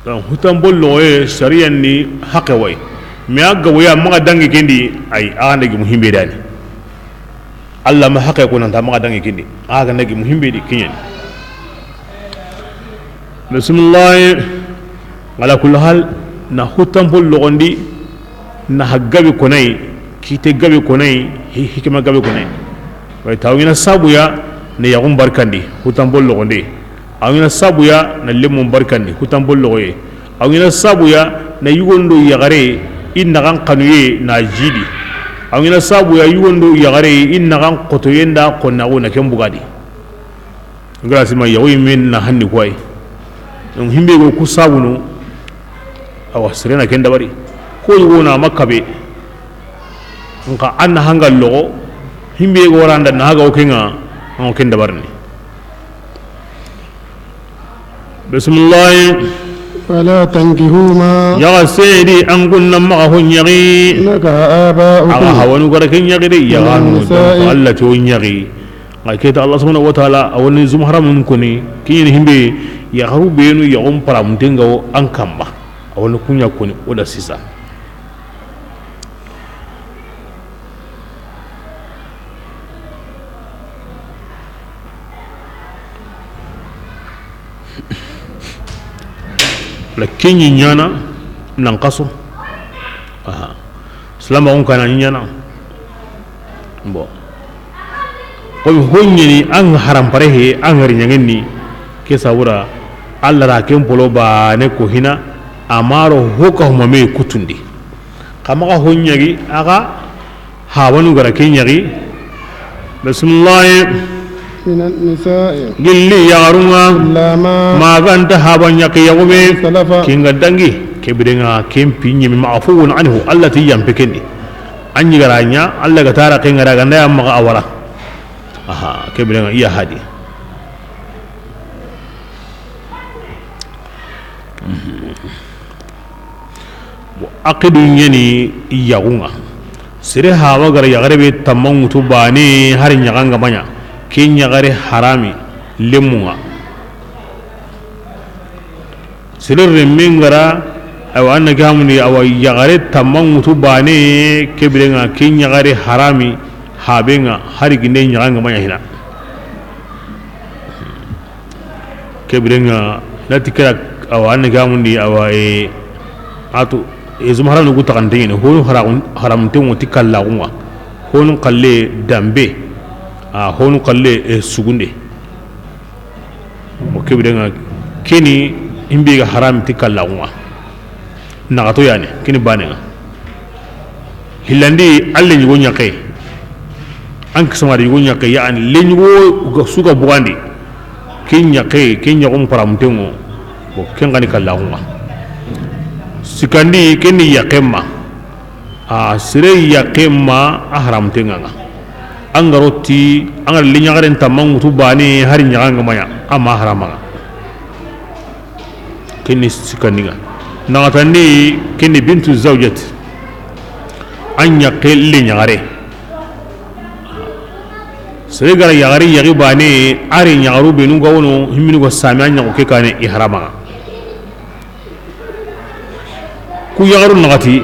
Donc, hutan bollo ye, sariyan ni haqe way. Mais a gabo ya, maxa dangi kendi, ay, a ga nda gemu himbe dani. Alla ma haqe ko nanta maxa dangi kendi. A ga nda gemu himbe di kiɲen. Bismillah. Ala kulli hal, na hutan bollo gondi, na ha gabe konay, kite gabe konay, hi-, hikima gabe konay. Way tawina sabu ya, ne yaxun barkandi, hutan bollo gondi. A ŋina sabu ya na lemmun barkandi, hutan bolloxoye. A ŋina sabu ya na yugondo yaxare, i naxan xanuye na jidi. A ŋina sabu ya yugondo yaxare, i naxan xotoye nda xonnaxu na ken bugadi. Gara sima yaxu yimme na hanni koy. Donc, himbe go ku sabunu, awa, sere na ken dabari. Ko yugo na makabe. Nka an na hanga loxo, himbe go randa na haga o kenga, an o ken dabarni. Bisimilahi. Wala tankihu ma. Yaxa sedi an kunna maxa ho ɲaxi. Nakaha aba'ukum. Axa hawanu gara ke ɲaxi de, yaxanu. Alla ti o ɲaxi. Nxa keta Allah subhanahu wa ta'ala a woni zum haramun koni kiɲini himbe. Yaxaru benu yaxun paramunten ga wo an kamma. A woni kuɲa koni o da sisa. La keɲi ɲana nan kaso. Aha. Silamaxun kana ɲana. Bon, komi hoɲeni an harampare he an hari ɲaŋenni. Ke sabura Allah ra ken polo bane ko hina. Amaro hoka humame kutundi. Kamaxa hoɲagi axa. Hawanu gara ke ɲaxi. Bisimilahi. Minan nisa'i. Gilli yaxarunga. Illa ma. Maganta haba ɲaxi yaxume. Salafa. Kinga dangi kebirenga kempi ɲimi mafuwun anhu Allah ti yampe kendi. An ɲi gara ɲa Allah ga tara ke ngara ganda ya maxa awara. Aha, kebirenga iya hadi. Aqidu ɲeni yaxunga. Sere hawa gara yaxare be tamma ŋutu bane hari ɲaxanga maɲa. Ke ɲaxare harami lemunga. Sere remme ngara awa anna gamundi awa yaxare tamma ŋutu bane kebirenga ke ɲaxare harami. Habenga hari ginde ɲaxanga maɲa hina. Kebirenga nati kira awa anna gamundi awa e atu e zuma haramu ku taxante ɲene honu haramun tengo ti kallaxunga. Honu kalle dambe a honu kalle e sugunde. O kebirenga keni imbe ga haram ti kallaxunga. Naxato yani kini banenga. Hillandi alle ɲugo ɲaxe. An kisamari ɲugo ɲaxe yani le ɲugo suga bugandi. Ke ɲaxe ke ɲaxum paramutengo. Bo ken gani kallaxunga. Sikandi keni yaqemma. A sere yaqemma a haramutenganga. An garo ti an ga le ɲaxaren tamma ŋutu bane hari ɲaxanga maɲa. Ama haramanga. Keni sikandinga naxatandi keni bintu zawjat. An ɲaxe le ɲaxare. Sere gara yaxari yaxi bane ari ɲaxaru benu ga wono himini go sami an ɲaxu ke kane i haramaga. Ku yaxaru naxati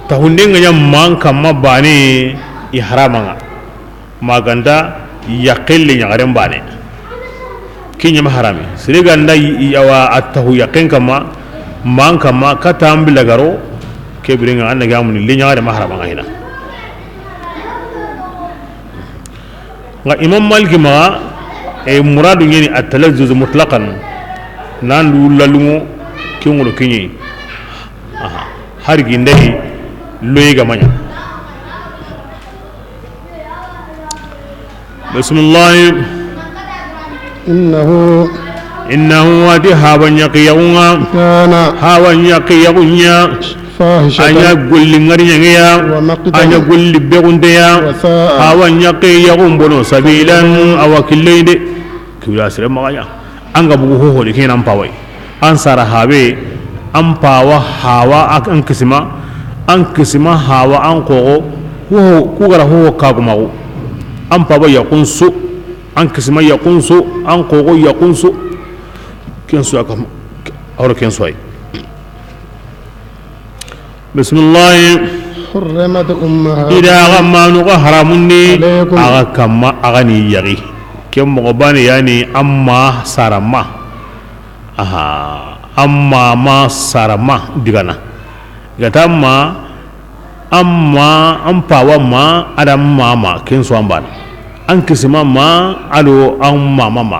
taxunden ga ɲa man kamma bane i haramaga. Maganta yaxelle ɲaxaren bane. Ke ɲama harami sere ganda awa a taxu yaxen kamma man kamma kata an bila garo. Kebirenga an na gamuni le ɲaxare ma harama nga hina. Nga imam maliki maxa e muradu ɲeni at talazzuz mutlaqan. Nandu lalungo kengolo keɲe. Aha. Hari gindai loyi ga maɲa. Bisimilahi. Innahu. Innahu ati hawa ɲaqiyaxunga. Kana. Hawa ɲaqiyaxunya. Fahishatan. Anya golli ngari ɲangeya. Wa maqtan. Anya golli begundeya. Wa sa'a. Hawa ɲaqiyaxun bono sabilan awa killeyinde. Kibila sire maxaɲa. An ga bugu hoho de kenan pawai. An sara habe. An pawa hawa an kisima. An kisima hawa an kogo. Hoho kugara hoho kagumaxu. An paba yaxunsu. An kisima yaxunsu. An kogo yaxunsu. Kensu aka. Awra kensu ay. Bisimilahi. Hurrimat ummahatukum. Ida aga manu ga haramundi. Alaykum. Aga kamma aga ni yagi. Ken mogo bani yani amma sarama. Aha. Amma ma sarama digana. Gata amma amma an pawa ma ada mama ken so ambana. An kisima ma ado an mama ma.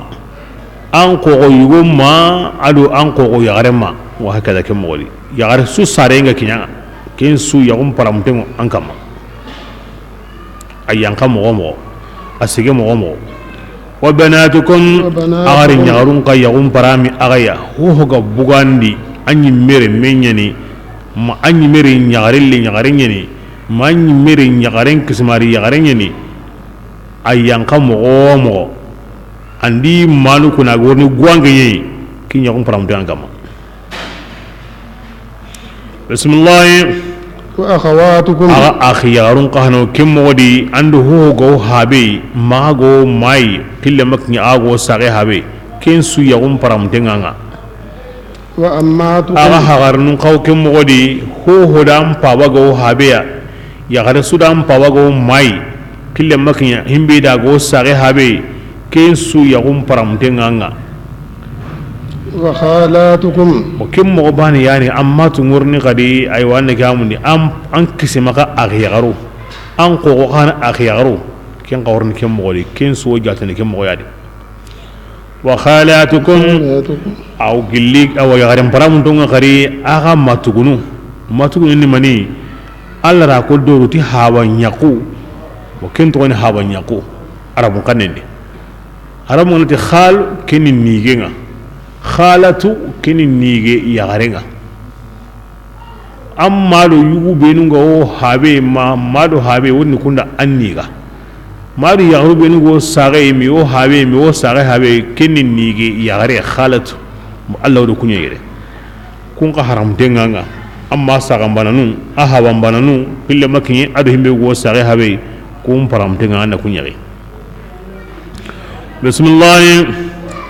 An kogo yugo ma ado an kogo yagare ma. Wa hakada ke mogodi yagare su sare nga kinyanga. Ken su yagum paramutengo an kama. A yanka mogo mogo. A sige mogo mogo. Wa banatukum. Agari nyagarun ka yagun parami agaya. Ho ga bugandi. Anyi mere menyani. Ma anyi mere nyagare le nyagare nyani. Ma anyi mere nyagare kisimari yagare nyani. A yanka mogo mogo. Andi manu kuna gorni guange yi. Ɲaxun paramunten ŋa kama. Bisimilahi. Wa akhawatukum. Axa axi yaxarun xa hano ken moxo di, an do ho ga wo habe, maxa ga wo mayi, xille ma kiɲe axa ga wo saxe habe, ken su yaxun paramunten ŋa ŋa. Wa ammatukum. Axa haxarnun xa wo ken moxo di, ho ho da an paba ga wo habe ya, yaxare su da an paba ga wo mayi, xille ma kiɲe, himbe da ga wo saxe habe, ken su yaxun paramunten ŋa ŋa. Wa khalatukum. Bon, ken moxo bani yani, amma tu ŋorni xadi, aywa, ne gamundi, an, an kisi maxa axi yaxaru, an xoxo xa na axi yaxaru, ken xa worni ken moxo di, ken su wo jatene ken moxo ya di. Wa khalatukum. Aw gilli, awa yaxaren paramunton ŋa xari, axa matugunu. Matugunu ni mani? Allah ra ko doru ti haba ɲaxu. Wa ken toxo ni haba ɲaxu. Arabun xannen di. Arabun ŋa na ti khal, ken ni nige ŋa. Khalatu, ken ni nige yaxare ŋa. An ma do yugu benu ga wo habe, ma, ma do habe, woni kunda an niga. Ma do yaxaru benu ga wo saxe, mi wo habe, mi wo saxe habe, ken ni nige yaxare, khalatu. Allah wo do kuɲe yere. Kun xa haramunten ŋa ŋa. Amma saxan bananu, a haban bananu, xille ma kiɲe, a do himbe ga wo saxe habe, kun paramunten ŋa na kuɲe. Bisimilahi.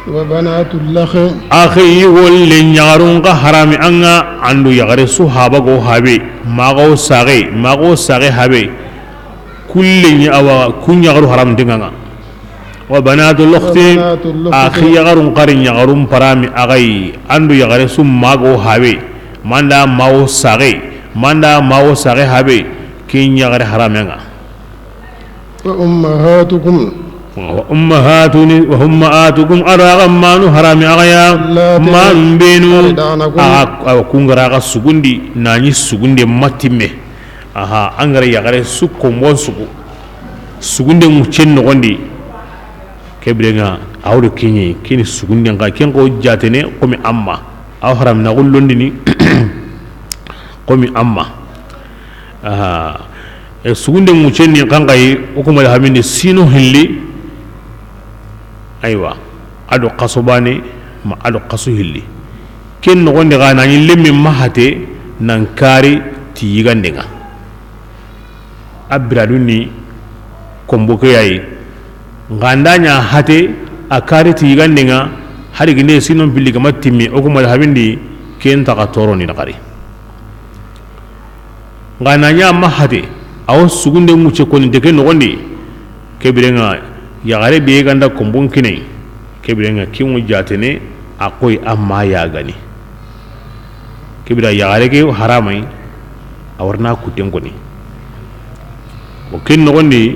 Wa banatul akhi. Axi yigollen yaxarun xa harami an ŋa, an do yaxare su haba ga wo habe, maxa wo saxe, maxa wo saxe habe. Kullen ɲa awa, kun yaxaru haramunten ŋa ŋa. Wa banatul ukhti. Wa banatul ukhti. Axi yaxarun xari yaxarun parami axayi, an do yaxare su maxa ga wo habe, ma an da ma wo saxe, ma an da ma wo saxe habe, ken yaxare harami an ŋa. Wa ummahatukum. Wa ummahatuni, wa ummahatukum, a do axa manu harami axa ya. Allati. Man benu. Arda'nakum. Axa, axa kun ga ra axa sugundi, na ɲi sugunde ma timme. Aha, an ga ra yaxare su konbon sugu. Sugunde ŋuccen noxon di. Ke biren ŋa, aw do kiɲe, kini sugunden xa, ken xa wo jatene, komi amma. Aw haram na gullondini, komi amma. Aha. E, sugunde ŋuccen ni xanxayi, o kuma da hamindi sino hilli. Aywa, a do xaso bane, ma a do xaso hilli. Ken noxon di xa na ɲi lemme ma hate, nan kari ti yiganden ŋa. A biradu ni konbo ke yayi. Nga nda ɲa hate, a kari ti yiganden ŋa, hari ginde sino billi ga ma timme, o kuma da hamindi, ken ta xa toro ni xari. Nga na ɲa ma hate, a wo sugunde ŋucce koni de ke noxon di, ke biren ŋa yaxare be ga nda konbon kini, ke biren ŋa ken wo jatene, a koyi a ma ya gani. Ke bira yaxare ke haramai, a warna kuten koni. O ken noxon di,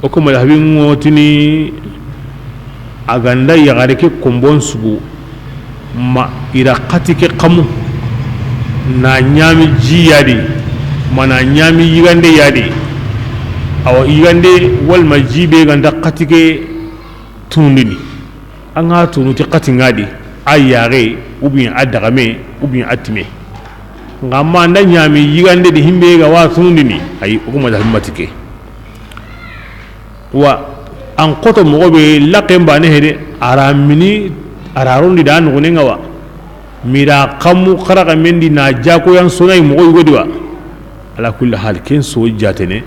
O kuma da habi ŋotini a ga nda yaxare ke konbon sugu ma i ra xati ke xamu na ɲami ji ya di ma na ɲami yigande ya di. Awa yigande walma ji be ga nda xati ke tunundini. An ga tunu ti xati ŋa di, a yaxe, ou bien a daxame, ou bien a time. Nga ma nda ɲami yigande di himbe ga wa tunundini, ayi, o kuma da himma ti ke. Wa an xoto moxo be laxen bane hede, a ra mini, a ra rondi da noxone ŋa wa. Mira xamu xaraxa mendi na jako yan sonai moxo yugo di wa. Ala kulli hal, ken so jatene.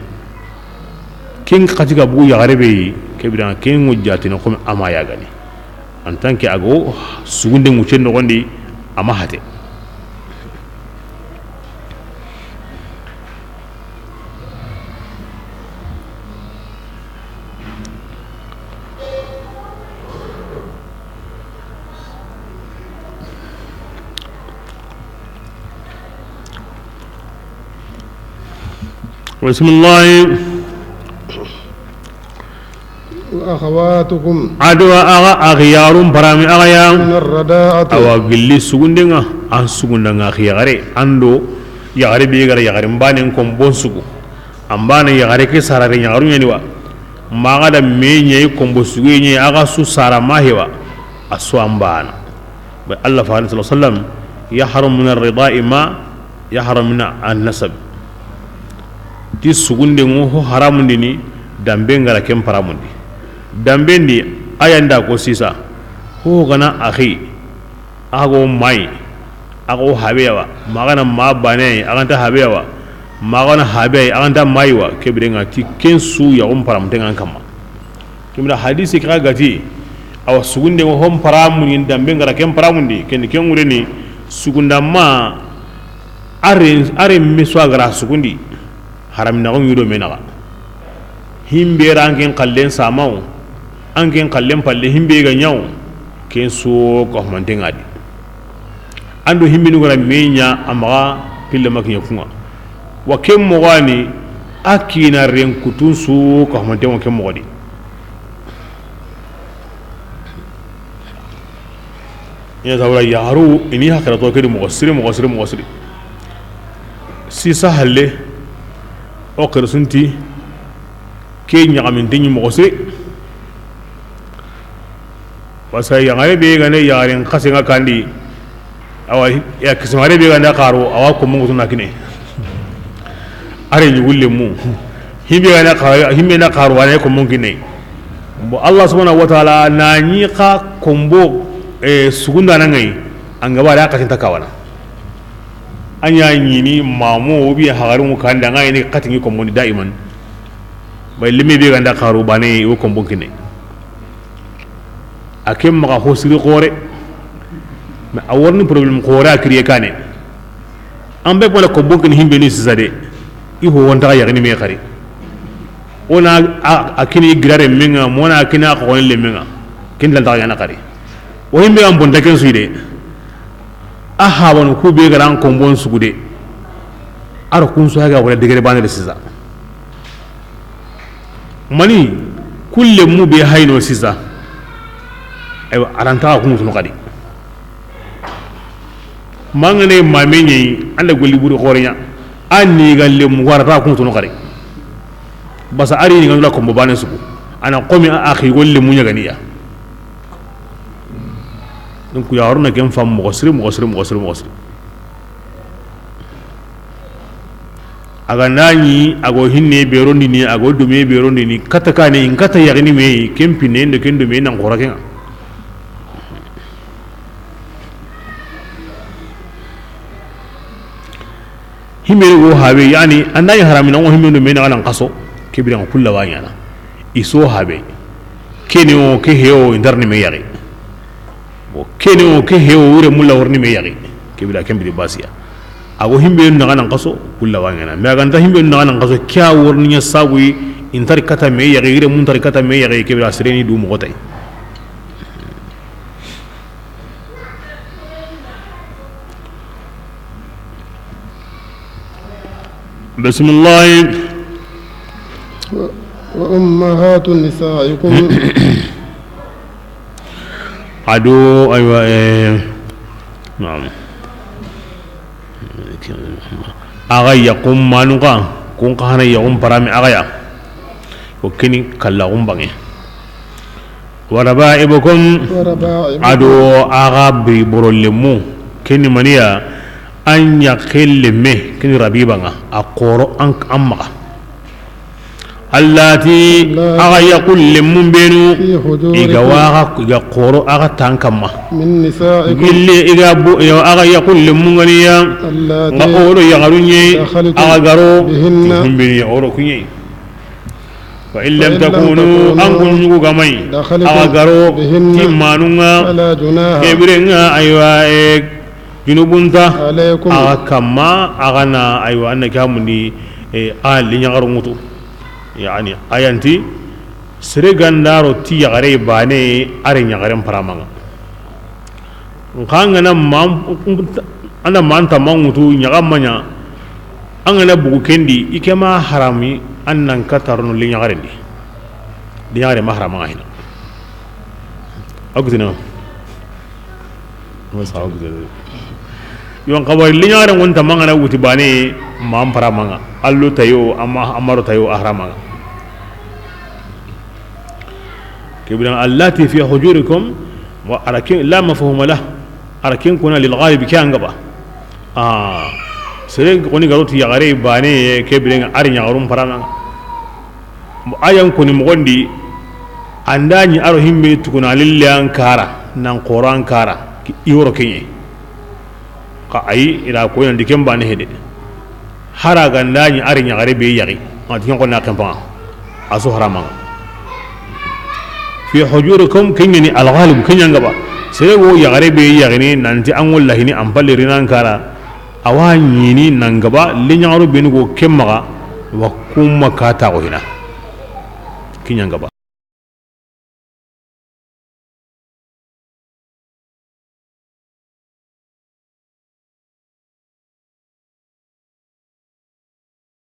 Ken xati ga bugu yaxare be yi, ke biran ken ŋo jatene comme a ma ya gani. En tant que a go sugunde ŋucce noxon di, a ma hate. Bisimilahi. Wa akhawatukum. A do axa axiyarun parami axa ya. Min ar-rada'ati. Awa gilli sugunde ŋa, an sugunda ŋa axiyaxare, an do yaxare be ga ra yaxare mbanen konbon sugu. An bana yaxare ke sarare yaxaru ɲa ni wa. Maxa da me ɲa yi konbo sugu ɲa yi axa su sara ma hewa. A su an bana. Ba Allah fa alayhi wasallam, yahrum min ar-rida'i ma yahrum min an-nasab. Ti sugunde ŋo ho haramundini, dambe ŋa ra ken paramundi. Dambe ndi, a ya nda ko sisa, ho gana axi, A ga wo mayi, a ga wo habe ya wa, ma a ga na ma baane yi, a ga nta habe ya wa, ma a ga na habe yi, a ga nta mayi wa, ke biren ŋa ti ken su yaxun paramunten ŋa an kamma. Ke bire hadisi ke xa ga ti, awa sugunde ŋa hon paramundi, dambe ŋa ra ken paramundi, ken, ken ŋure ni, sugunda ma, a ren, a renme su a ga ra sugundi. Haramina xo ŋido me naxa. Himbe ra an ken xallen samawo, an ken xallen palle himbe ga ɲawo, ken so ko manten ŋa di. An do himbe nu ga ra me ɲa a maxa pille ma kiɲa ku ŋa. Wa ken moxo ni, a kina ren kutun so ko manten ŋa ken moxo di. Ina tawra yaxaru ini hakara to ke di moxo siri, moxo siri, moxo siri. Sisa halle, o xere sunti, ke ɲaxaminte ɲi moxo siri. Parce que yaxare be ga ne yaxaren xase ŋa kandi, awa, ya kisimare be ga nda xaro, awa ko mungu na kine. Are ɲi wulle mu. Himbe ga na xaro, himbe na xaro, wane ko mungu kine. Bon, Allah subhanahu wa ta'ala na ɲi xa kombo, eh, sugunda na ŋa yi, an ga ba da xatin ta kawana. A ɲa ɲini mamo, o bi hagarun kanda ŋa yi ni xatin kombo ni daiman. Bay limi be ga nda xaro bane, o kombo kine. A ken maxa ho siri xoore. Mais a wa riini problème xoore a kiriye kane. An be wala ko bonkin himbe ni sisa de. I ho wonta yaxini me xari. O na a, a kini girare menga, mo na a kini a xone le menga. Ken dal ta yana xari. O himbe an bonta ken su yi de. A habanu ku be ga ra an kombon sugu de. A ro kun su ga wala degere bane de sisa. Mani kulle mu be hayno sisa. Aywa, a ra nta xa kunu tunu xadi. Mangane mame ɲeyi, an da golli buri xoore ɲa. An ni ga lemu, a ra nta xa kunu tunu xadi. Basa a ri ni ga ndula kombo bane sugu. A na xomi a, a xi golle mu ɲaganiya. Donc, ya warna ken fam moxo siri, moxo siri, moxo siri, moxo siri. A ga na ɲi, a go hinne be rondini, a go dume be rondini, kata kane, in kata yaxini me, ken pine, ndo ken dume, nan xora ken ŋa. Himbe go habe, yani, an da ɲi haramina, o himbe ndo me na nan xaso, ke biran kulla wa ɲana. I so habe. Kene o, ke he o, indarni me yaxi. Bon, kene o, ke he o, wure mulla warni me yaxi. Ke bira ken biri basiya. A go himbe na nan xaso, kulla wa ɲana. Mais a ga nta himbe na nan xaso, kya warni ɲa sabu yi, intar kata me yaxi, wure mun tar kata me yaxi, ke bira sireni du moxo tay. بسم الله. وأمهات نسائكم. Ado, aywa, eh, naam. Axa yaxun manu xa, kun xa hana yaxun parami axa ya. Ko kini kalla xun bange. وربائبكم. Ado axa biri boro lemu, kini maniya, an yaxen lemme, kini rabiba ŋa, a xoro an, an maxa. Allati, axa yaxun lemu benu, في حجوركم. I ga waxa, i ga xoro axa tan kamma. من نسائكم. Gilli i ga bu, yo, axa yaxun lemu ŋaniya, nga oro yaxarun ɲe, axa garo, بهن. Himbe ni oro kunye. فإن لم تكونوا, an kun ɲugu ga ma yi, دخلتم, axa garo, بهن, ti manu ŋa, فلا جناح. Ke bire ŋa, aywa, e, junubun ta, عليكم. Axa kamma, axa na, aywa, an na ke hamundi, e, a li ɲaxaru ŋutu. Yani, a yan ti, sere ga nda ro ti yaxare bane, a re ɲaxaren parama ŋa. Nxa an ga na man, an da man ta man ŋutu ɲaxa ma ɲa, an ga na bugu ken di, i ke ma harami, an nan ka tarono li ɲaxaren di. Li ɲaxare ma harama ŋa hina. A gutina. Ma sa a gutina. Yon xabari li ɲaxaren ŋon ta man ga na wuti bane, man parama ŋa. Allo tayo, amma, amaro tayo, a harama ŋa. Ke biran allati fi hujurikum, wa arakin la mafhuma lah. Arakin kuna lil ghalib ke an ga ba. Ah, sere ko ni garo ti yaxare bane ke biran a re ɲaxarun parana. Ayan ko ni moxon di, an da ɲi a ro himbe tuguna lille an kara, nan xoro an kara. I woro keɲe. Xa ayi, i da ko nan di ken bane hede. Hara gandani ari ɲaxare be yaxi, a ti ken xo na ken paŋa. A su haramaŋa. Fi hujurikum, ken ɲa ni al-ghalib, ken ɲa ŋa ba. Sere wo yaxare be yaxini, nanti an ŋo lahini, an palle rinan kara. Awa ɲini nan ga ba, le ɲaxaro be ni go ken maxa, wa kuma ka ta go hina. Ken ɲa ŋa ba.